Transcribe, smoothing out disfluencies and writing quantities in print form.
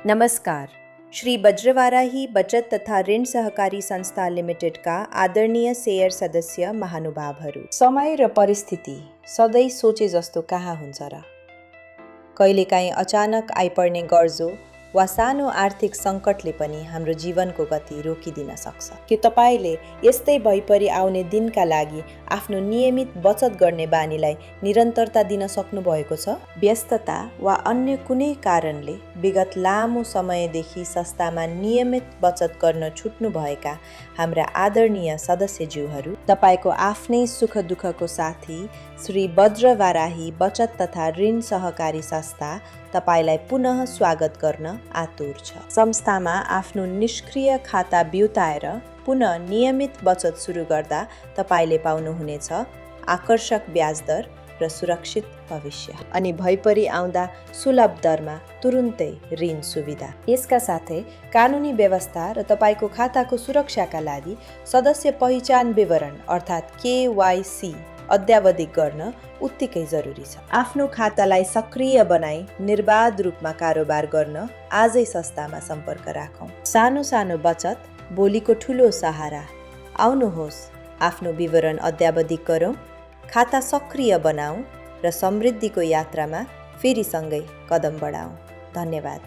नमस्कार। श्री बज्रवाराही बचत तथा ऋण सहकारी संस्था लिमिटेडका आदरणीय शेयर सदस्य महानुभावहरू, समय र परिस्थिति सधैँ सोचे जस्तो कहाँ हुन्छ र? कहिलेकाहीँ अचानक आइपर्ने गर्जो वा सानो आर्थिक सङ्कटले पनि हाम्रो जीवनको गति रोकिदिन सक्छ। के तपाईँले यस्तै भइपरि आउने दिनका लागि आफ्नो नियमित बचत गर्ने बानीलाई निरन्तरता दिन सक्नुभएको छ? व्यस्तता वा अन्य कुनै कारणले विगत लामो समयदेखि संस्थामा नियमित बचत गर्न छुट्नुभएका हाम्रा आदरणीय सदस्यज्यूहरू, तपाईँको आफ्नै सुख दुःखको साथी श्री बज्रवाराही बचत तथा ऋण सहकारी संस्था तपाईँलाई पुनः स्वागत गर्न आतुर छ। संस्थामा आफ्नो निष्क्रिय खाता बिउताएर पुनः नियमित बचत सुरु गर्दा तपाईँले पाउनुहुनेछ आकर्षक ब्याज दर र सुरक्षित भविष्य, अनि भइपरि आउँदा सुलभ दरमा तुरुन्तै ऋण सुविधा। यसका साथै कानुनी व्यवस्था र तपाईँको खाताको सुरक्षाका लागि सदस्य पहिचान विवरण अर्थात् KYC अद्यावधिक गर्न उत्तिकै जरुरी छ। आफ्नो खातालाई सक्रिय बनाई निर्बाध रूपमा कारोबार गर्न आजै संस्थामा सम्पर्क राखौँ। सानो सानो बचत भोलिको ठुलो सहारा। आउनुहोस्, आफ्नो विवरण अद्यावधिक गरौँ, खाता सक्रिय बनाऊ र समृद्धिको यात्रामा फेरि सँगै कदम बढाऊ। धन्यवाद।